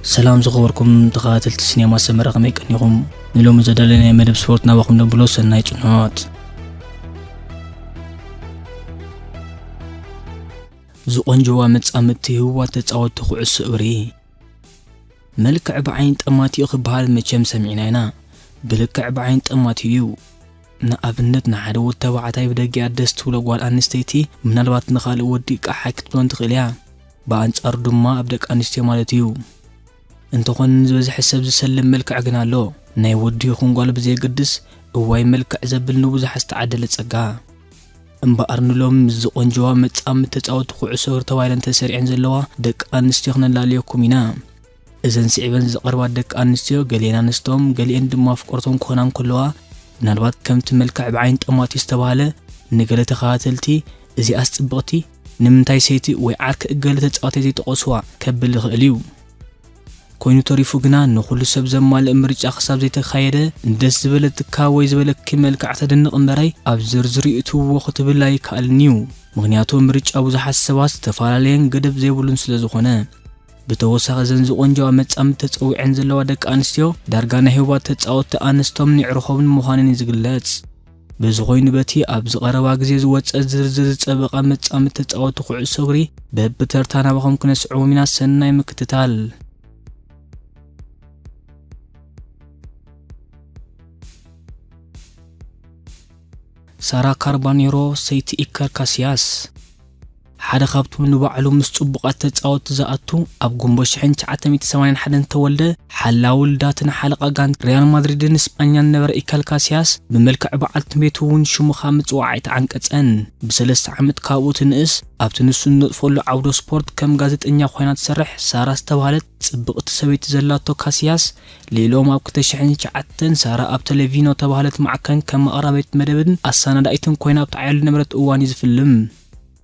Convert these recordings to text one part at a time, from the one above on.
ሰላም ዝኸበርኩም ተኸታተልቲ ሲኔማ ሰመረ፣ ከመይ ቀኒኹም? ንሎሚ ዘዳለናዮ መደብ ስፖርት ናባኹም ነብሎ፣ ሰናይ ጽንሖት። ዝቖንጆዋ መጻምድቲ ህቡባት ተጻወትቲ ኩዕሶ እግሪ። መልክዕ ብዓይኒ ጠማቲኡ ክበሃል መቸም ሰሚዕና ኢና። ብልክዕ ብዓይኒ ጠማቲኡ እዩ። ንኣብነት ንሓደ ወዲ ተባዕታይ ብደጊኣ ደስ ትብሎ ጓል ኣንስተይቲ ምናልባት ንኻልእ ወዲ ቃሓይ ክትብሎን ትኽእል እያ። ብኣንጻሩ ድማ ኣብ ደቂ ኣንስትዮ ማለት እዩ። እንተኾነ ንዝበዝሐ ሰብ ዝሰልም መልክዕ ግን ኣሎ። ናይ ወዲ ይኹን ጓል ብዘየገድስ እዋይ መልክዕ ዘብል ንብዙሓት ዝተዓደለ ጸጋ። እምበኣር ንሎም ዝቖንጆዋ መጻምድቲ ተጻወትቲ ኩዕሶ እግሪ ተባሂለን ተሰሪዐን ዘለዋ ደቂ ኣንስትዮ ክነላልየኩም ኢና። እዘን ስዒበን ዝቐርባ ደቂ ኣንስትዮ ገሊኤን ኣንስቶም ገሊኤን ድማ ፍቁርቶም ክኾና እንከለዋ፣ ምናልባት ከምቲ መልክዕ ብዓይኒ ጠማቲ ዝተባህለ ንገለ ተኸታተልቲ እዚኣስ ጽብቕቲ ንምንታይ ሰይቲ ወይ ዓርኪ እገለ ተጻዋታይ ዘይጠቐስዋ ከብል ይኽእል እዩ። ኮይኑ ተሪፉ ግና ንኹሉ ሰብ ዘማልእ ምርጫ ክሳብ ዘይተኻየደ ንደስ ዝበለትካ ወይ ዝበለኪ መልክዕ ተደንቕ እምበራይ ኣብ ዝርዝር ይእትውዎ ክትብል ኣይከኣልን እዩ። ምኽንያቱ ምርጫ ብዙሓት ሰባት ዝተፈላለየን ገደብ ዘይብሉን ስለ ዝኾነ። ብተወሳኺ እዘን ዝቖንጆዋ መጻምድቲ ተጸዊዐን ዘለዋ ደቂ ኣንስትዮ ዳርጋ ናይ ህቡባት ተጻወትቲ ኣንስቶም ንዕርኾምን ምዃነን እዩ ዝግለጽ። በዚ ኮይኑ በቲ ኣብዚ ቀረባ ግዜ ዝወጸ ዝርዝር ዝጸበቐ መጻምድቲ ተጻወትቲ ኩዕሶ እግሪ በብተርታ ናባኹም ክነስዕቦም ኢና። ሰናይ ምክትታል። ሳራ ካርባኔሮ ሰይቲ ኢከር ካሲያስ። ሓደ ካብቶም ንባዕሉ ምስ ጽቡቓት ተጻወትቲ ዝኣቱ፣ ኣብ ግንቦት ሽሕን ትሽዓተ ሚእትን ሰማንያን ሓደን ዝተወልደ፣ ሓላዊ ልዳትን ሓለቓ ጋንታ ሪያል ማድሪድን ስጳኛን ነበረ ኢከር ካሲያስ፣ ብመልክዕ በዓልቲ ቤቱ እውን ሽሙ ካብ ምጽዋዕ ኣይተዓንቀጸን። ብሰለስተ ዓመት ካብኡ ትንእስ፣ ኣብቲ ንሱ ዝነጥፈሉ ዓውደ ስፖርት ከም ጋዜጠኛ ኮይና ትሰርሕ ሳራ ዝተባህለት ጽብቕቲ ሰበይቲ ዘላቶ ካሲያስ፣ ልኢሎም ኣብ ክልተ ሽሕን ትሽዓተን ሳራ ኣብ ቴሌቪኖ ተባህለት ማዕከን ከም ኣቕራቢት መደብን ኣሰናዳኢትን ኮይና ኣብ ትዓየሉ ዝነበረት እዋን እዩ ዝፍልም።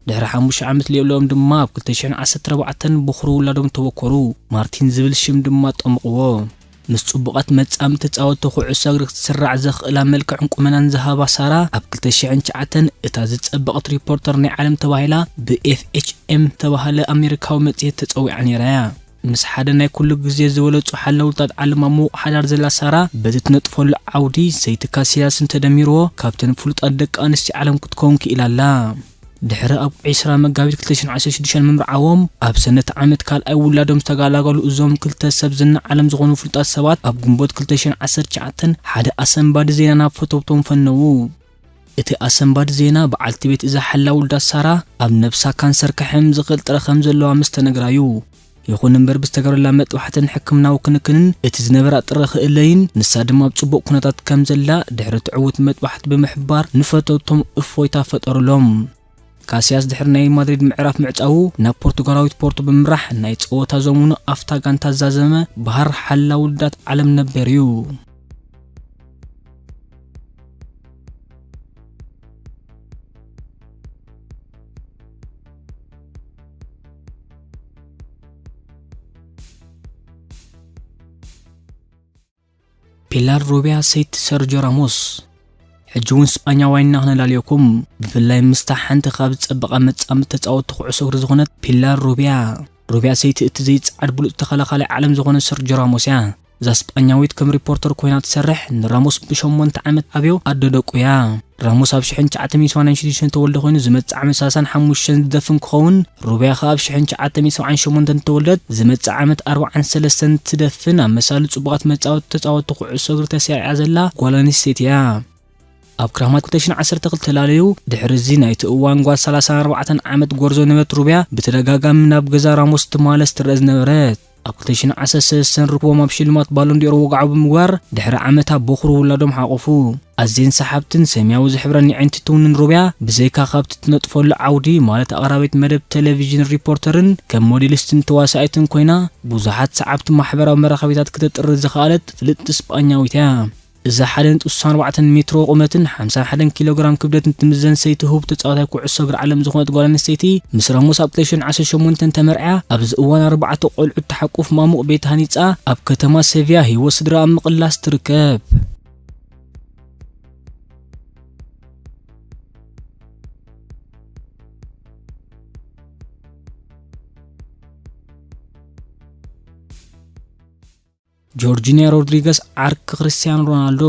ድሕሪ ሓሙሽተ ዓመት ልኢሎም ድማ ኣብ ክልተ ሽሕን ዓሰርተ ኣርባዕተን በኹሪ ውላዶም ተበኮሩ። ማርቲን ዝብል ሽም ድማ ጠምቕዎ። ምስ ጽቡቓት መጻምድቲ ተጻወትቲ ኩዕሶ እግሪ ክትስራዕ ዘኽእላ መልክዕን ቁመናን ዝሃባ ሳራ፣ ኣብ ክልተ ሽሕን ትሽዓተን እታ ዝጸበቐት ሪፖርተር ናይ ዓለም ተባሂላ ብኤፍ ኤች ኤም ተባህለ ኣሜሪካዊ መጽሔት ተጸዊዓ ነይራ እያ። ምስ ሓደ ናይ ኩሉ ግዜ ዝበለጹ ሓለውልታት ዓለም ኣብ ምዉቕ ሓዳር ዘላ ሳራ፣ በቲ ትነጥፈሉ ዓውዲ ሰይቲ ካሲያስን ተደሚርዎ፣ ካብተን ፍሉጣት ደቂ ኣንስትዮ ዓለም ክትከውን ክኢላ ኣላ። ድሕሪ ኣብ ዒስራ መጋቢት ክልተ ሽሕን ዓሰርተ ሽዱሽተን ምምርዓዎም፣ ኣብ ሰነ እቲ ዓመት ካልኣይ ውላዶም ዝተገላገሉ እዞም ክልተ ሰብ ዝና ዓለም ዝኾኑ ፍሉጣት ሰባት፣ ኣብ ግንቦት ክልተ ሽሕን ዓሰርተ ትሽዓተን ሓደ ኣሰንባዲ ዜና ናብ ፈተውቶም ፈነዉ። እቲ ኣሰንባዲ ዜና፣ በዓልቲ ቤት እዛ ሓላው ውላድ ሳራ ኣብ ነብሳ ካንሰር ከሕም ዝኽእል ጥረ ከም ዘለዋ ምስ ተነግራዩ። ይኹን እምበር፣ ብዝተገብረላ መጥባሕትን ሕክምናዊ ክንክንን እቲ ዝነበራ ጥረ ክእለይን ንሳ ድማ ኣብ ጽቡቕ ኩነታት ከም ዘላ ድሕሪ እቲ ዕዉት መጥባሕቲ ብምሕባር ንፈተውቶም እፎይታ ፈጠሩሎም። ካሲያስ ድሕሪ ናይ ማድሪድ ምዕራፍ ምዕጻዉ ናብ ፖርቱጋላዊት ፖርቶ ብምምራሕ ናይ ጸወታ ዘመኑ ኣብታ ጋንታ ዝዛዘመ በሃር ሓላው ውላድ ዓለም ነበር እዩ። ፒላር ሩቢያ ሰይቲ ሰርጆ ራሞስ። ሕጂ እውን ስጳኛዋይ ኢና ክነላልየኩም፣ ብፍላይ ምስታ ሓንቲ ካብ ዝጸበቓ መጻምድቲ ተጻወትቲ ኩዕሶ እግሪ ዝኾነት ፒላር ሩቢያ። ሩቢያ ሰይቲ እቲ ዘይጸዓድ ብሉጽ ተኸላኻላይ ዓለም ዝኾነ ሰርጆ ራሞስ እያ። እዛ ስጳኛዊት ከም ሪፖርተር ኮይና ትሰርሕ፣ ንራሞስ ብሸሞንተ ዓመት ኣብዮ ኣዶ ደቁ እያ። ራሞስ ኣብ ሽሕን ትሽዓተ ሚእትን ሰማንያን ሽዱሽተን ዝተወልደ ኮይኑ፣ ዝመጽእ ዓመት ሰላሳን ሓሙሽተን ዝደፍን ክኸውን፣ ሩቢያ ከኣ ኣብ ሽሕን ትሽዓተ ሚእትን ሰብዓን ሸሞንተን ዝተወልደት፣ ዝመጽእ ዓመት ኣርባዓን ሰለስተን ትደፍን፣ ኣመሳሊ ጽቡቓት መጻወቲ ተጻወትቲ ኩዕሶ እግሪ ተሰሪዓ ዘላ ጓል ኣንስተይቲ እያ። ኣብ ክራማት ክልተ ሽሕን ዓሰርተ ክልተ ተላለዩ፣ ድሕሪ እዚ ናይቲ እዋን ጓል ሰላሳን ኣርባዕተን ዓመት ጎርዞ ነበረት ሩቢያ፣ ብተደጋጋሚ ናብ ገዛ ራሞስ ትመላለስ ትረአ ዝነበረት። ኣብ ክልተ ሽሕን ዓሰርተ ሰለስተን ርክቦም ኣብ ሽልማት ባሎን ዲ'ኦር ወግዓዊ ብምግባር፣ ድሕሪ ዓመታ በኹሪ ውላዶም ሓቑፉ። ኣዝየን ሰሓብትን ሰማያዊ ዝሕብረን የዒንቲ ትውንን ሩብያ፣ ብዘይካ ካብቲ ትነጥፈሉ ዓውዲ፣ ማለት ኣቕራቢት መደብ ቴሌቪዥን ሪፖርተርን ከም ሞዴሊስትን ተዋሳኢትን ኮይና፣ ብዙሓት ሰዓብቲ ማሕበራዊ መራኸቢታት ክተጥሪ ዝኸኣለት ፍልጥቲ ስጳኛዊት እያ። እዛ ሓደ ነጥቢ ስሳን ኣርባዕተን ሜትሮ ቁመትን ሓምሳን ሓደን ኪሎ ግራም ክብደትን ትምዘን ሰይቲ ህቡብ ተጻዋታይ ኩዕሶ እግሪ ዓለም ዝኾነት ጓል ኣንስተይቲ፣ ምስ ራሞስ ኣብ ክልተ ሽሕን ዓሰርተ ሸሞንተን ተመርዕያ፣ ኣብዚ እዋን ኣርባዕተ ቆልዑት ተሓቁፍ ማሙቕ ቤት ሃኒጻ፣ ኣብ ከተማ ሴቪያ ህይወት ስድራ ኣብ ምቕላስ ትርከብ። ጆርጂኒያ ሮድሪገስ ዓርኪ ክርስቲያኖ ሮናልዶ።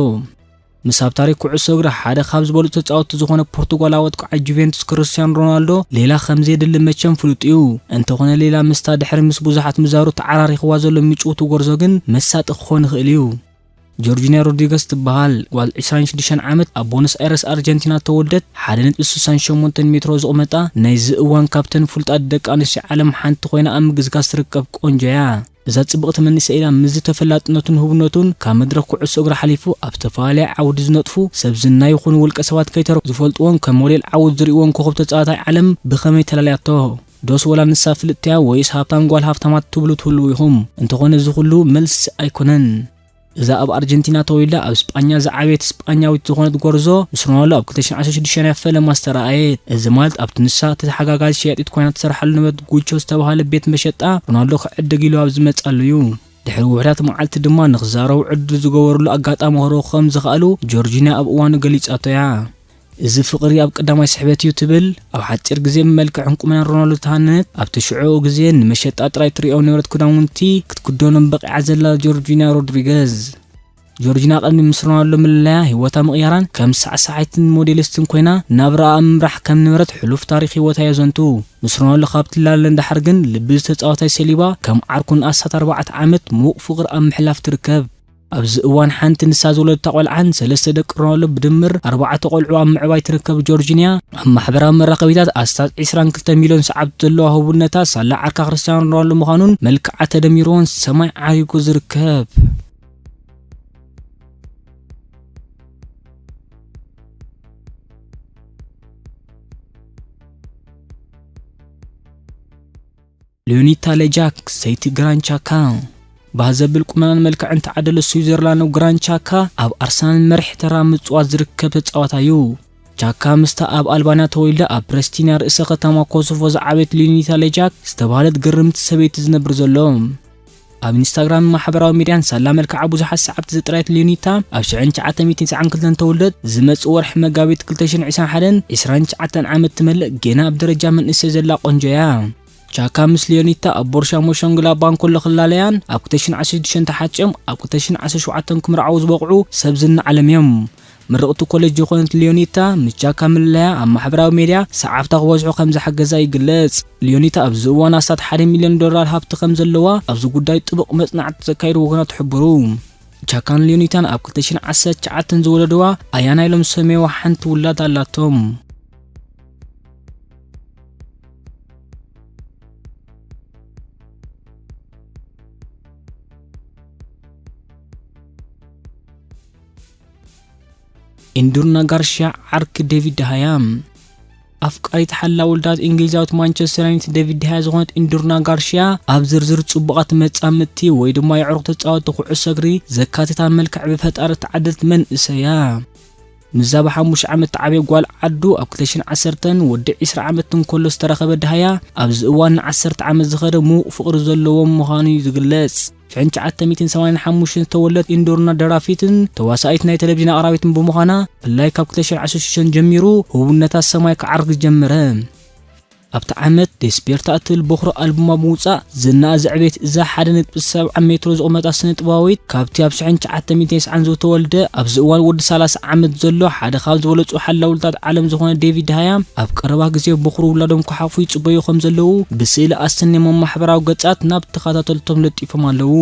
ምስ ኣብ ታሪክ ኩዕሶ እግሪ ሓደ ካብ ዝበለጹ ተጻወትቲ ዝኾነ ፖርቱጋላዊ ኣጥቃዓይ ጁቬንቱስ ክርስቲያኖ ሮናልዶ ሌላ ከም ዘየድሊ መቸም ፍሉጥ እዩ። እንተኾነ ሌላ ምስታ ድሕሪ ምስ ብዙሓት ምዛሩ ተዓራሪኽዋ ዘሎ ምጭውቲ ጎርዞ ግን መሳጢ ክኾን ይኽእል እዩ። ጆርጂኒያ ሮድሪገስ ትበሃል ጓል ዕስራን ሽዱሽተን ዓመት ኣብ ቦነስ ኣይረስ ኣርጀንቲና ተወልደት፣ ሓደ ነጥቢ ስሳን ሸሞንተን ሜትሮ ዝቑመጣ፣ ናይዚ እዋን ካብተን ፍሉጣት ደቂ ኣንስትዮ ዓለም ሓንቲ ኮይና ኣብ ምግስጋስ ትርከብ ቆንጆ እያ። እዛ ጽብቕቲ መንእሰይ ኢላ ምስዚ ተፈላጥነቱን ህቡብነቱን ካብ መድረኽ ኩዕሶ እግሪ ሓሊፉ ኣብ ዝተፈላለየ ዓውዲ ዝነጥፉ ሰብ ዝና ይኹኑ ውልቀ ሰባት ከይተረፉ ዝፈልጥዎን ከም ሞዴል ዓወት ዝርእይዎን ኮኸብ ተጻዋታይ ዓለም ብኸመይ ተላልያቶ? ዶስ ወላ ንሳ ፍልጥቲ እያ ወይስ ሃብታም ጓል ሃብታማት ትብሉ ትህልዉ ኢኹም። እንተኾነ እዚ ኩሉ መልሲ ኣይኮነን። እዛ ኣብ ኣርጀንቲና ተወሊዳ ኣብ ስጳኛ ዝዓበየት ስጳኛዊት ዝኾነት ጎርዞ ምስ ሮናልዶ ኣብ ክልተ ሽሕን ዓሰርተ ሽዱሽተን እያ ፈለማ ዝተረኣየት። እዚ ማለት ኣብቲ ንሳ ተሓጋጋዚ ሸያጢት ኮይና ትሰርሓሉ ነበረት ጉቾ ዝተባህለ ቤት መሸጣ ሮናልዶ ክዕደግ ኢሉ ኣብ ዝመጻሉ እዩ። ድሕሪ ውሑዳት መዓልቲ ድማ ንኽዛረቡ ዕድል ዝገበሩሉ ኣጋጣሚ ክረኽቡ ከም ዝኸኣሉ ጆርጂንያ ኣብ እዋኑ ገሊጻቶ እያ። እዚ ፍቕሪ ኣብ ቀዳማይ ስሕበት እዩ ትብል፣ ኣብ ሓጺር ግዜ ብመልክዕን ቁመናን ሮናልዶ ተሃነነት፣ ኣብቲ ሽዑ ግዜ ንመሸጣ ጥራይ ትርእዮ ንብረት ክዳውንቲ ክትክደኖም በቒዓ ዘላ ጆርጂና ሮድሪገዝ። ጆርጂና ቅድሚ ምስ ሮናልዶ ምልላያ ህይወታ ምቕያራን ከም ሳዕሳዓይትን ሞዴሊስትን ኮይና ናብራኣ ኣብ ምምራሕ ከም ንብረት ሕሉፍ ታሪኽ ህይወታ የዘንቱ። ምስ ሮናልዶ ካብ ትላለ ንደሓር ግን ልቢ ዝተጻወታይ ሰሊባ ከም ዓርኩ ንኣስታት ኣርባዕተ ዓመት ምዉቕ ፍቕሪ ኣብ ምሕላፍ ትርከብ። ኣብዚ እዋን ሓንቲ ንሳ ዝወለደታ ቆልዓን ሰለስተ ደቂ ሮናልዶ ብድምር ኣርባዕተ ቆልዑ ኣብ ምዕባይ ትርከብ ጆርጂንያ፣ ኣብ ማሕበራዊ መራኸቢታት ኣስታት ዕስራን ክልተ ሚልዮን ሰዓብቲ ዘለዋ ህቡብነታ ሳላ ዓርካ ክርስቲያኖ ሮናልዶ ምዃኑን መልክዓ ተደሚርዎን ሰማይ ዓሪጉ ዝርከብ። ሊዮኒታ ሌጃክ ሰይቲ ግራንድ ቻካ። ባህ ዘብል ቁመናን መልክዕን ተዓደለ ስዊዘርላንዳዊ ግራንድ ቻካ ኣብ ኣርሰናል መሪሕ ተራ ምጽዋት ዝርከብ ተጻዋታይ እዩ። ቻካ ምስታ ኣብ ኣልባንያ ተወሊዳ ኣብ ፕረስቲንያ ርእሰ ከተማ ኮሶቮ ዝዓበየት ሊዮኒታ ሌጃክ ዝተባህለት ግርምቲ ሰበይቲ ዝነብር ዘሎ። ኣብ ኢንስታግራም ማሕበራዊ ሚድያን ሳላ መልክዓ ብዙሓት ሰዓብቲ ዘጥራየት ሊዮኒታ ኣብ ሽሕን ትሽዓተ ሚእትን ተስዓን ክልተን ተወልደት። ዝመጽእ ወርሒ መጋቢት ክልተ ሽሕን ዕስራን ሓደን ዕስራን ትሽዓተን ዓመት ትመልእ ጌና ኣብ ደረጃ መንእሰይ ዘላ ቆንጆ እያ። ቻካ ምስ ሊዮኒታ ኣብ ቦርሻ ሞሾንግላባን ኮሎ ክላለያን ኣብ ክልተ ሽሕን ዓሰርተ ሽዱሽተን ተሓጽዮም ኣብ ክልተ ሽሕን ዓሰርተ ሸውዓተን ክምርዓዉ ዝበቕዑ ሰብ ዝና ዓለም እዮም። ምርቕቲ ኮሌጅ ዝኾነት ሊዮኒታ ምስ ቻካ ምልላያ ኣብ ማሕበራዊ ሜድያ ሰዓብታ ክበዝሑ ከም ዝሓገዛ ይግለጽ። ሊዮኒታ ኣብዚ እዋን ኣስታት ሓደ ሚልዮን ዶላር ሃብቲ ከም ዘለዋ ኣብዚ ጉዳይ ጥቡቕ መጽናዕቲ ዘካየዱ ወገናት ይሕብሩ። ቻካን ሊዮኒታን ኣብ ክልተ ሽሕን ዓሰርተ ትሽዓተን ዝወለድዋ ኣያ ናይሎም ሰሜዋ ሓንቲ ውላድ ኣላቶም። ኢንዱርና ጋርሽያ ዓርኪ ዴቪድ ደሃያ። ኣፍቃሪት ሓላ ውልዳት እንግሊዛዊት ማንቸስተር ዩናይትድ ዴቪድ ደሃያ ዝኾነት ኢንዱርና ጋርሽያ ኣብ ዝርዝር ጽቡቓት መጻምድቲ ወይ ድማ የዕሩኽ ተጻወትቲ ኩዕሶ እግሪ ዘካተታ መልክዕ ብፈጣሪ እተዓደለት መንእሰይ እያ። ምስዛ ብሓሙሽተ ዓመት ተዓብየ ጓል ዓዱ ኣብ ክልተ ሽሕን ዓሰርተን ወዲ ዕስራ ዓመት እንከሎ ዝተረኸበ ደሃያ ኣብዚ እዋን ንዓሰርተ ዓመት ዝኸደ ምዉቕ ፍቕሪ ዘለዎም ምዃኑ እዩ ዝግለጽ። ሽሕን ትሽዓተ ሚእትን ሰማንያን ሓሙሽተን ዝተወለደት ኢንዶርና ደራፊትን ተዋሳኢት ናይ ቴሌቪዥን ኣቕራቢትን ብምዃና፣ ብፍላይ ካብ ክልተ ሽሕን ዓሰርተ ሽዱሽተን ጀሚሩ ህቡብነታ ሰማይ ክዓርግ ጀመረ። ኣብቲ ዓመት ዴስፔርታ እትብል በኹሪ ኣልቡማ ብምውጻእ ዝናኣ ዘዕበየት እዛ ሓደ ነጥቢ ሰብዓ ሜትሮ ዝቑመጣ ስነ ጥበባዊት፣ ካብቲ ኣብ ሽሕን ትሽዓተ ሚእትን ተስዓን ዝተወልደ ኣብዚ እዋን ወዲ ሰላሳ ዓመት ዘሎ ሓደ ካብ ዝበለጹ ሓላውልታት ዓለም ዝኾነ ዴቪድ ሃያ ኣብ ቀረባ ግዜ በኹሪ ውላዶም ክሓቑፉ ይጽበዩ ከም ዘለዉ ብስእሊ ኣሰንዮም ኣብ ማሕበራዊ ገጻት ናብ ተኸታተልቶም ለጢፎም ኣለዉ።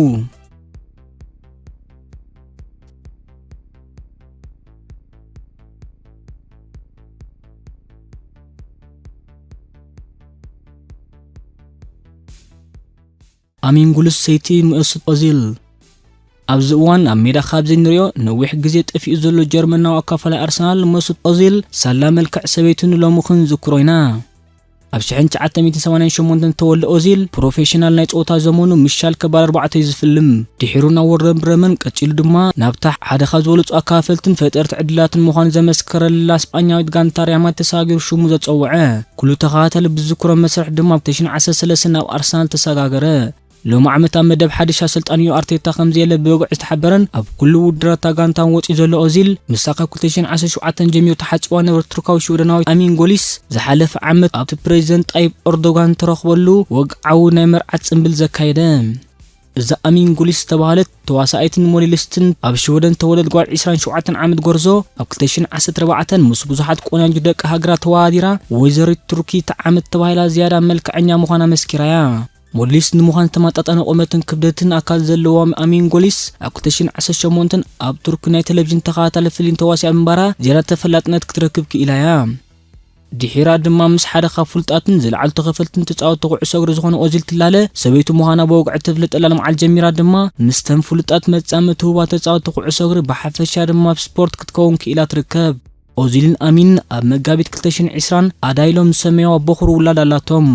ኣሚንጉልስ ሰይቲ መስኡት ኦዚል። ኣብዚ እዋን ኣብ ሜዳ ካብ ዘይንሪኦ ነዊሕ ግዜ ጠፊኡ ዘሎ ጀርመናዊ ኣካፋላይ ኣርሰናል መስኡት ኦዚል ሳላ መልክዕ ሰበይቱ ንሎሚ ክንዝክሮ ኢና። ኣብ ሽሕን ትሽዓተ ሚእትን ሰማንያን ሸሞንተን ዝተወልደ ኦዚል ፕሮፌሽናል ናይ ጸወታ ዘመኑ ምስ ሻልከ ባር ኣርባዕተ እዩ ዝፍልም። ድሒሩ ናብ ወርደር ብረመን ቀጺሉ ድማ ናብታ ሓደ ካብ ዝበለጹ ኣካፈልትን ፈጠርቲ ዕድላትን ምዃኑ ዘመስከረላ ስጳኛዊት ጋንታ ሪያል ማድሪድ ተሰጋጊሩ ሽሙ ዘጸውዐ። ኩሉ ተኸታታሊ ብዝዝክሮ መስርሕ ድማ ኣብ ክልተ ሽሕን ዓሰርተ ሰለስተን ናብ ኣርሰናል ተሰጋገረ። ሎሚ ዓመት ኣብ መደብ ሓድሽ ኣሰልጣኒኡ ኣርቴታ ከም ዘየለ ብወግዒ ዝተሓበረን ኣብ ኩሉ ውድድራት እታ ጋንታ ወጺኡ ዘሎ ኦዚል፣ ምስታ ካብ ክልተ ሽሕን ዓሰርተ ሸውዓተን ጀሚሩ ተሓጺባ ነበረት ቱርካዊ ሽወደናዊት ኣሚን ጎሊስ፣ ዝሓለፈ ዓመት ኣብቲ ፕሬዚደንት ጣይብ ኤርዶጋን ተረኽበሉ ወግዓዊ ናይ መርዓት ጽምብል ዘካየደ። እዛ ኣሚን ጉሊስ ዝተባህለት ተዋሳኢትን ሞዴሊስትን ኣብ ሽወደን ተወለድ ጓል ዕስራን ሸውዓተን ዓመት ጎርዞ፣ ኣብ ክልተ ሽሕን ዓሰርተ ኣርባዕተን ምስ ብዙሓት ቆናጁ ደቂ ሃገራ ተወዳዲራ ወይዘሪት ቱርኪ እታ ዓመት ተባሂላ ዝያዳ መልክዐኛ ምዃና መስኪራ'ያ። ሞዴሊስት ንምዃን ዝተመጣጠነ ቁመትን ክብደትን ኣካል ዘለዋ ኣሚን ጎሊስ፣ ኣብ ክልተ ሽሕን ዓሰርተ ሸሞንተን ኣብ ቱርኪ ናይ ቴሌቪዥን ተኸታታሊ ፊልም ተዋሲኣ ምንባራ ዝያዳ ተፈላጥነት ክትረክብ ክኢላ'ያ። ድሒራ ድማ ምስ ሓደ ካብ ፍሉጣትን ዝለዓሉ ተኸፈልትን ተጻወትቲ ኩዕሶ እግሪ ዝኾነ ኦዚል ትላለ። ሰበይቱ ምዃና ብወግዒ እተፍልጠላ መዓልቲ ጀሚራ ድማ፣ ምስተን ፍሉጣት መጻምድቲ ህቡባት ተጻወትቲ ኩዕሶ እግሪ ብሓፈሻ ድማ ኣብ ስፖርት ክትከውን ክኢላ ትርከብ። ኦዚልን ኣሚንን ኣብ መጋቢት ክልተ ሽሕን ዕስራን ኣዳይሎም ዝሰመይዋ በኹሪ ውላድ ኣላቶም።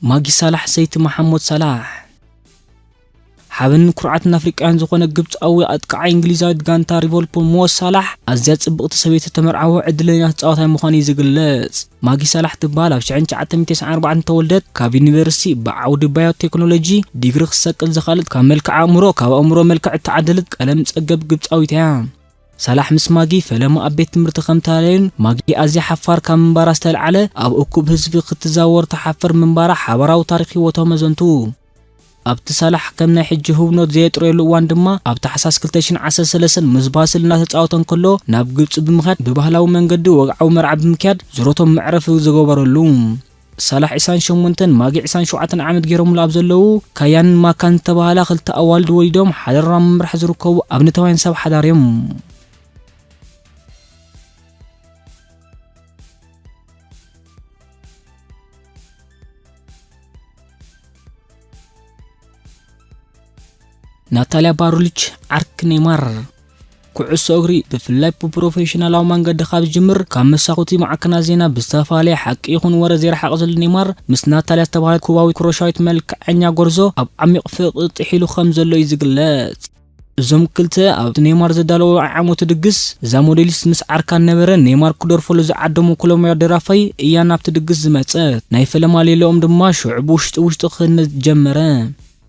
ማጊ ሳላሕ ሰይቲ መሓሞድ ሳላሕ። ሓበንን ኩርዓትን ኣፍሪቃውያን ዝኾነ ግብጻዊ ኣጥቃዓይ እንግሊዛዊት ጋንታ ሊቨርፑል ሞ ሳላሕ፣ ኣዝያ ጽብቕቲ ሰበይቲ ተመርዓወ ዕድለኛ ተጻዋታይ ምዃኑ እዩ ዝግለጽ። ማጊ ሳላሕ ትበሃል። ኣብ ሽሕን ትሽዓተ ሚእትን ተስዓን ኣርባዕተን ተወልደት። ካብ ዩኒቨርሲቲ ብዓውዲ ባዮ ቴክኖሎጂ ዲግሪ ክትሰቅል ዝኻለት፣ ካብ መልክዕ ኣእምሮ፣ ካብ ኣእምሮ መልክዕ እተዓደለት ቀለም ጸገብ ግብጻዊት እያ። ሳላሕ ምስ ማጊ ፈለማ ኣብ ቤት ትምህርቲ ከም ተላለዩን፣ ማጊ ኣዝያ ሓፋር ካብ ምንባራ ዝተልዓለ፣ ኣብ እኩብ ህዝቢ ክትዛወር ትሓፍር ምንባራ ሓባራዊ ታሪኽ ህይወቶም መዘንቱ። ኣብቲ ሳላሕ ከም ናይ ሕጂ ህውኖት ዘየጥረየሉ እዋን ድማ፣ ኣብ ታሕሳስ ክልተ ሽሕን ዓሰርተ ሰለስተን ምስ ባስል እናተጻወተ እንከሎ፣ ናብ ግብጺ ብምኽያድ ብባህላዊ መንገዲ ወግዓዊ መርዓ ብምክያድ ዙረቶም መዕረፊ ዝገበረሉ። ሳላሕ ዕስራን ሸሞንተን ማጊ ዕስራን ሸውዓተን ዓመት ገይሮምሉ ኣብ ዘለዉ፣ ካያን ማካን ዝተባህላ ክልተ ኣዋልድ ወሊዶም ሓዳርና ምምራሕ ዝርከቡ ኣብነታውያን ሰብ ሓዳር እዮም። ናታልያ ባሩሊች ዓርክ ኔማር። ኩዕሶ እግሪ ብፍላይ ብፕሮፌሽናላዊ መንገዲ ካብ ዝጅምር፣ ካብ መሳኹቲ ማዕከናት ዜና ብዝተፈላለየ ሓቂ ይኹን ወረ ዘይረሓቕ ዘሎ ኔማር፣ ምስ ናታልያ ዝተባህለት ኩባዊት ክሮሻዊት መልክዐኛ ጎርዞ ኣብ ዓሚቕ ፍቕሪ ጥሒሉ ከም ዘሎ እዩ ዝግለጽ። እዞም ክልተ ኣብቲ ኔማር ዘዳለዎ ዓመቱ ድግስ፣ እዛ ሞዴሊስት ምስ ዓርካ ነበረ ኔማር ክደርፈሉ ዝዓደሞ ኮሎምብያዊ ደራፋይ እያ ናብቲ ድግስ ዝመጸት። ናይ ፈለማ ሌላኦም ድማ ሽዑ ብውሽጢ ውሽጢ ክህነጽ ጀመረ።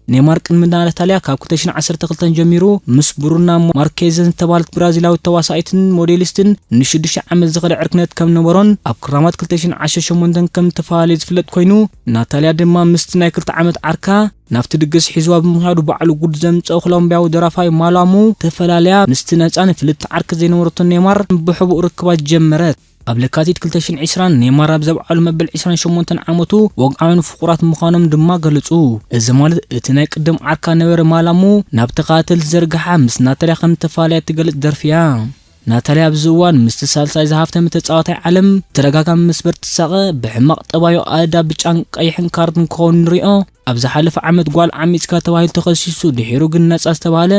ኔማር ቅድሚ ናታልያ ካብ ክልተ ሽሕን ዓሰርተ ክልተን ጀሚሩ ምስ ብሩና ማርኬዘን ዝተባህለት ብራዚላዊት ተዋሳኢትን ሞዴሊስትን ንሽዱሽተ ዓመት ዝኸደ ዕርክነት ከም ነበሮን ኣብ ክራማት ክልተ ሽሕን ዓሰርተ ሸሞንተን ከም እተፈላለዩ ዝፍለጥ ኮይኑ፣ ናታልያ ድማ ምስቲ ናይ ክልተ ዓመት ዓርካ ናብቲ ድግስ ሒዝዋ ብምኽያዱ ባዕሉ ጉድ ዘምጸኦ ኮሎምብያዊ ደራፋይ ማላሙ ተፈላለያ። ምስቲ ነጻን ፍልጥቲ ዓርኪ ዘይነበረቶ ኔማር ብሕቡእ ርክባት ጀመረት። ኣብ ለካቲት ክልተ ሽሕን ዕስራን ኔማር ኣብ ዘብዓሉ መበል ዕስራን ሸሞንተን ዓመቱ ወግዓውያን ፍቑራት ምዃኖም ድማ ገለጹ። እዚ ማለት እቲ ናይ ቅድም ዓርካ ነበረ ማላሙ ናብ ተኸታተልቲ ዘርግሓ ምስ ናታልያ ከም እተፈላለያ እትገልጽ ደርፊ እያ። ናታልያ ኣብዚ እዋን ምስቲ ሳልሳይ ዝሃፍተመ ተጻዋታይ ዓለም ተደጋጋሚ መስበር ትሳቐ፣ ብሕማቕ ጠባዩ ኣእዳ ብጫን ቀይሕን ካርድን ክኸውን ንሪኦ። ኣብ ዝሓለፈ ዓመት ጓል ዓሚጽካ ተባሂሉ ተኸሲሱ፣ ድሒሩ ግን ነጻ ዝተባህለ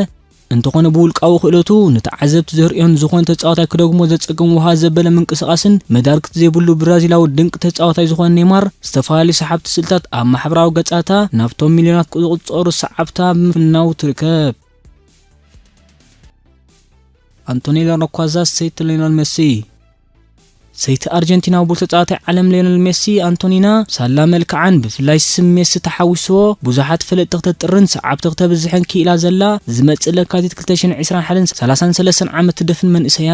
እንተኾነ ብውልቃዊ ክእለቱ ንተዓዘብቲ ዘርእዮን ዝኾነ ተጻዋታይ ክደግሞ ዘጸግም ውሃ ዘበለ ምንቅስቓስን መዳርግቲ ዘይብሉ ብራዚላዊ ድንቂ ተጻዋታይ ዝኾነ ኔማር ዝተፈላለዩ ሰሓብቲ ስእልታት ኣብ ማሕበራዊ ገጻታ ናብቶም ሚልዮናት ዝቑጸሩ ሰዓብታ ብምፍናው ትርከብ። ኣንቶኒና ሮኳዛ ሰይቲ ሊዮነል ሜሲ። ሰይቲ ኣርጀንቲናዊ ብሉጽ ተጻዋታይ ዓለም ሊዮነል ሜሲ ኣንቶኒና ሳላ መልክዓን ብፍላይ ስም ሜሲ ተሓዊስዎ ብዙሓት ፈለጥቲ ክተጥርን ሰዓብቲ ክተብዝሕን ክኢላ ዘላ ዝመጽእ ለካቲት ክልተ ሽሕን ዕስራን ሓደን ሰላሳን ሰለስተን ዓመት ትደፍን መንእሰያ።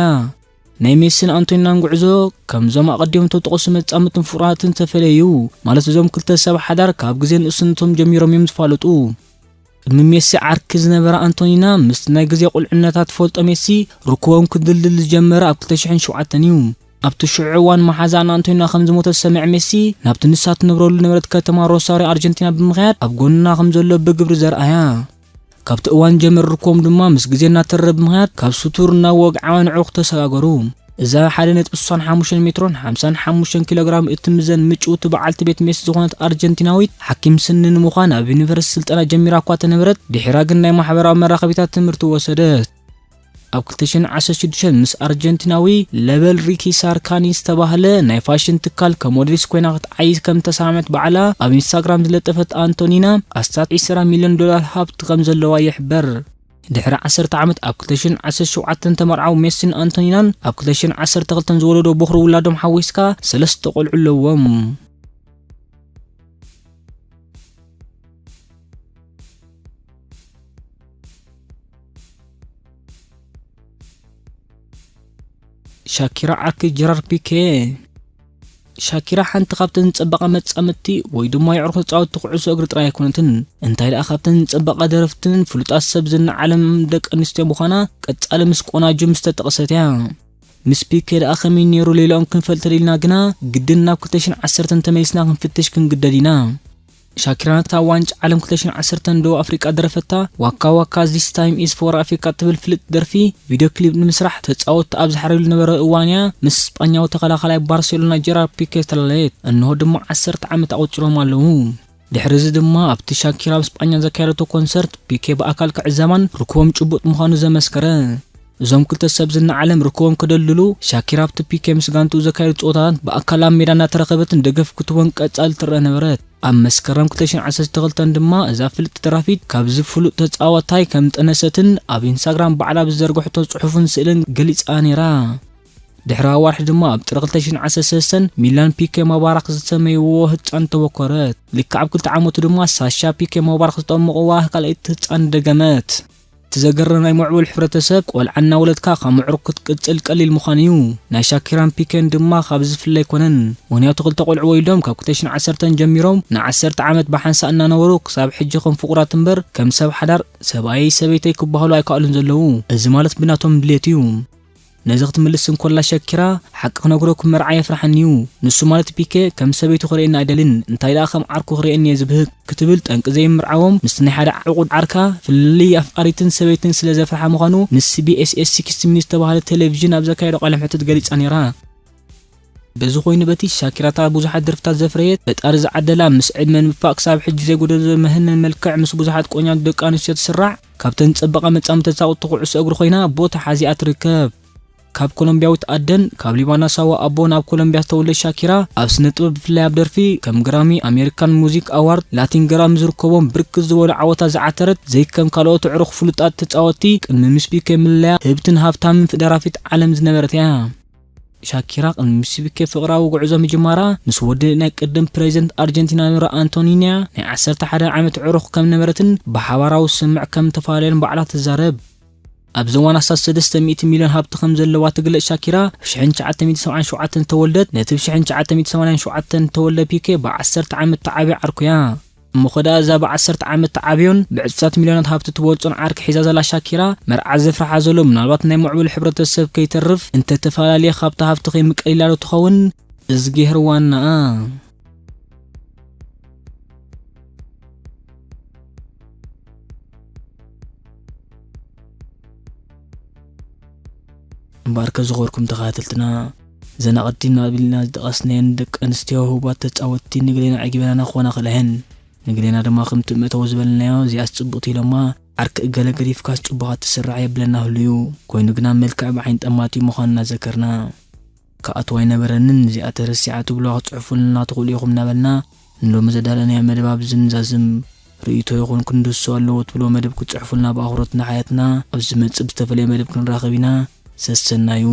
ናይ ሜሲን ኣንቶኒናን ጉዕዞ ከምዞም ኣቐዲሞም ተጠቕሱ መጻምድትን ፍቑራትን ዝተፈለዩ ማለት እዞም ክልተ ሰብ ሓዳር ካብ ግዜ ንእስነቶም ጀሚሮም እዮም ዝፋለጡ። ቅድሚ ሜሲ ዓርኪ ዝነበረ ኣንቶኒና ምስቲ ናይ ግዜ ቁልዕነታ ትፈልጦ ሜሲ ርክቦም ክድልድል ዝጀመረ ኣብ ክልተ ሽሕን ሸውዓተን እዩ። ኣብቲ ሽዑ እዋን መሓዛኣ ንኣንቶኒና ከም ዝሞተ ዝሰምዐ ሜሲ ናብቲ ንሳ ትነብረሉ ዝነበረት ከተማ ሮሳርዮ ኣርጀንቲና ብምኽያድ ኣብ ጎንና ከም ዘሎ ብግብሪ ዘርኣያ። ካብቲ እዋን ጀመር ርክቦም ድማ ምስ ግዜ እናተረረ ብምኽያድ ካብ ስቱር ናብ ወግዓዊ ንዕቑ ተሰጋገሩ። እዛ ሓደ ነጥቢ ስሳን ሓሙሽተን ሜትሮን ሓምሳን ሓሙሽተን ኪሎ ግራም እትምዘን ምጭውቲ በዓልቲ ቤት ሜስ ዝኾነት ኣርጀንቲናዊት፣ ሓኪም ስኒ ንምዃን ኣብ ዩኒቨርሲቲ ስልጠና ጀሚራ እኳ ተነበረት፣ ድሒራ ግን ናይ ማሕበራዊ መራኸቢታት ትምህርቲ ወሰደት። ኣብ ክልተ ሽሕን ዓሰርተ ሽዱሽተን ምስ ኣርጀንቲናዊ ለበል ሪኪ ሳርካኒ ዝተባህለ ናይ ፋሽን ትካል ከም ሞዴሊስት ኮይና ክትዓይሽ ከም ተሰማምዐት ባዕላ ኣብ ኢንስታግራም ዝለጠፈት ኣንቶኒና፣ ኣስታት ዕስራ ሚልዮን ዶላር ሃብቲ ከም ዘለዋ ይሕበር። ድሕሪ ዓሰርተ ዓመት ኣብ ክልተ ሽሕን ዓሰርተ ሸውዓተን ተመርዓዉ ሜሲን ኣንቶኒናን ኣብ ክልተ ሽሕን ዓሰርተ ክልተን ዝወለዶ በኹሪ ውላዶም ሓዊስካ ሰለስተ ቆልዑ ኣለዎም። ሻኪራ ዓርኪ ጀራር ፒኬ። ሻኪራ ሓንቲ ካብተን ዝጸበቓ መጻምድቲ ወይ ድማ የዕሩኽ ተጻወትቲ ኩዕሶ እግሪ ጥራይ ኣይኮነትን። እንታይ ደኣ ካብተን ዝጸበቓ ደረፍትን ፍሉጣት ሰብ ዝና ዓለም ደቂ ኣንስትዮ ምዃና ቀጻሊ ምስ ቆናጁ ምስ ተጠቕሰት እያ። ምስ ፒኬ ደኣ ከመይ ነይሩ ሌላኦም ክንፈልጥ ተደሊና ግና ግድን ናብ ክልተ ሽሕን ዓሰርተን ተመሊስና ክንፍትሽ ክንግደድ ኢና። ሻኪራ ነታ ዋንጫ ዓለም ክልተ ሽሕን ዓሰርተን ደቡብ ኣፍሪቃ ደረፈታ ዋካ ዋካ this time is for Africa ትብል ፍልጥ ደርፊ ቪድዮ ክሊፕ ንምስራሕ ተጻወትቲ ኣብ ዝሓረሉ ነበረ እዋን እያ ምስ ስጳኛዊ ተኸላኻላይ ባርሴሎና ጀራር ፒኬ ተላለየት። እንሆ ድማ ዓሰርተ ዓመት ኣቑጺሮም ኣለዉ። ድሕሪ እዚ ድማ ኣብቲ ሻኪራ ኣብ ስጳኛ ዘካየደቶ ኮንሰርት ፒኬ ብኣካል ክዕዘባን ርክቦም ጭቡጥ ምዃኑ ዘመስከረ። እዞም ክልተ ሰብ ዝና ዓለም ርክቦም ክደልድሉ ሻኪራ ኣብቲ ፒኬ ምስ ጋንትኡ ዘካየዱ ጸወታታት ብኣካል ኣብ ሜዳ እናተረኸበትን ደገፍ ክትቦን ቀጻሊ ትረአ ነበረት። ኣብ መስከረም ክልተ ሽሕን ዓሰርተ ክልተን ድማ እዛ ፍልጥቲ ደራፊት ካብዚ ፍሉጥ ተጻዋታይ ከም ጠነሰትን ኣብ ኢንስታግራም ባዕላ ብዝዘርግሕቶ ጽሑፍን ስእልን ገሊጻ ነይራ። ድሕሪ ኣዋርሕ ድማ ኣብ ጥሪ ክልተ ሽሕን ዓሰርተ ሰለስተን ሚላን ፒኬ ሞባራክ ዝሰመይዎ ህጻን ተበኮረት። ልክዕ ኣብ ክልተ ዓመቱ ድማ ሳሻ ፒኬ ሞባራክ ዝጠመቕዋ ካልኣይቲ ህጻን ደገመት። እቲ ዘገርም ናይ ምዕቡል ሕብረተሰብ ቆልዓ እናወለድካ ካብ ምዕሩግ ክትቅጽል ቀሊል ምዃኑ እዩ። ናይ ሻኪራን ፒኬን ድማ ካብ ዝፍለ ኣይኮነን። ምኽንያቱ ክልተ ቆልዑ ወሊዶም ካብ ክልተ ሽሕን ዓሰርተን ጀሚሮም ንዓሰርተ ዓመት ብሓንሳእ እናነበሩ ክሳብ ሕጂ ከም ፍቑራት እምበር ከም ሰብ ሓዳር ሰብኣየይ ሰበይተይ ክበሃሉ ኣይከኣሉን ዘለዉ። እዚ ማለት ብናቶም ድሌት እዩ። ነዚ ክትምልስ እንኮላ ሸኪራ፣ ሓቂ ክነግረኩም መርዓ የፍርሓኒ እዩ። ንሱ ማለት ፒኬ ከም ሰበይቱ ክርእየኒ ኣይደልን፣ እንታይ ደኣ ከም ዓርኩ ክርእየኒ እየ ዝብህግ ክትብል ጠንቂ ዘይምርዓዎም ምስቲ ናይ ሓደ ዕቑድ ዓርካ ፍልልይ ኣፍቃሪትን ሰበይትን ስለ ዘፍርሓ ምዃኑ ምስ ቢ ኤስ ኤስ ሲክስቲ ሚኒትስ ዝተባህለ ቴሌቪዥን ኣብ ዘካየዶ ቃለ መሕትት ገሊጻ ነይራ። በዚ ኮይኑ በቲ ሻኪራ እታ ብዙሓት ደርፍታት ዘፍረየት ፈጣሪ ዝዓደላ ምስ ዕድመ ንምፋእ ክሳብ ሕጂ ዘይጎደሎ መህነን መልክዕ ምስ ብዙሓት ቆንጃት ደቂ ኣንስትዮ ትስራዕ ካብተን ጸበቓ መጻምድቲ ተጻወትቲ ኩዕሶ እግሪ ኮይና ቦታ ሓዚኣ ትርከብ። ካብ ኮሎምቢያዊት ኣደን ካብ ሊባኖሳዊ ኣቦን ኣብ ኮሎምቢያ ዝተወለደት ሻኪራ ኣብ ስነ ጥበብ ብፍላይ ኣብ ደርፊ ከም ግራሚ፣ ኣሜሪካን ሙዚክ ኣዋርድ፣ ላቲን ግራሚ ዝርከቦም ብርክት ዝበሉ ዓወታት ዝዓተረት ዘይከም ካልኦት ኣዕሩኽ ፍሉጣት ተጻወትቲ ቅድሚ ምስ ፒኬ ምልለያ ህብትን ሃብታምን ደራፊት ዓለም ዝነበረት እያ። ሻኪራ ቅድሚ ምስ ፒኬ ፍቕራዊ ጉዕዞ ምጅማራ ምስ ወዲ ናይ ቅድም ፕሬዚደንት ኣርጀንቲና ኑራ ኣንቶኒንያ ናይ ዓሰርተ ሓደ ዓመት ዕሩኽ ከም ነበረትን ብሓባራዊ ስምምዕ ከም ተፈላለዩን ባዕላ ትዛረብ። ኣብዚ እዋን ኣስታት ሰለስተ ሚእቲ ሚልዮን ሃብቲ ከም ዘለዋ ትግለጽ ሻኪራ፣ ብ ሽሕን ትሽዓተ ሚእትን ሰብዓን ሸውዓተን ዝተወልደት ነቲ ብ ሽሕን ትሽዓተ ሚእትን ሰማንያን ሸውዓተን ዝተወልደ ፒኬ ብ ዓሰርተ ዓመት ተዓብዮ ዓርኩ እያ። እሞ ኸ ደኣ እዛ ብ ዓሰርተ ዓመት ተዓብዮን ብዕጽፍታት ሚልዮናት ሃብቲ ትበልጾን ዓርኪ ሒዛ ዘላ ሻኪራ፣ መርዓ ዘፍርሓ ዘሎ ምናልባት ናይ ምዕቡል ሕብረተሰብ ከይተርፍ እንተተፈላለየ ካብቲ ሃብቲ ከይምቀል ኢላ ዶ ትኸውን? እዝጊሄር ዋናኣ። እምበኣርከ ዝኸበርኩም ተኸታተልትና፣ እዘን ኣቐዲምና ኣቢልና ዝጠቐስናየን ደቂ ኣንስትዮ ህቡባት ተጻወትቲ ንግሌና ዕጊበናና ክኾና ክእላ እየን። ንግሌና ድማ ከምቲ መእተዊ ዝበልናዮ እዚኣስ ጽቡቕቲ ኢሎማ ዓርኪ እገለ ገዲፍካስ ጽቡቓት ትስራዕ የብለና ህሉ እዩ። ኮይኑ ግና መልክዕ ብዓይኒ ጠማቲ ምዃኑ እናዘከርና። ክኣትዋ ኣይነበረንን፣ እዚኣ ተረሲዓ ትብሉዋ ክትጽሕፉልና ትኽእሉ ኢኹም እናበልና ንሎሚ ዘዳለናዮ መደብ ኣብዚ ንዛዝም። ርእይቶ ይኹን ክንድህስሶ ኣለዎ ትብልዎ መደብ ክትጽሕፉልና ብኣኽብሮት እናሓተትና፣ ኣብ ዝመጽእ ብዝተፈለየ መደብ ክንራኸብ ኢና። ሰሰናዩ።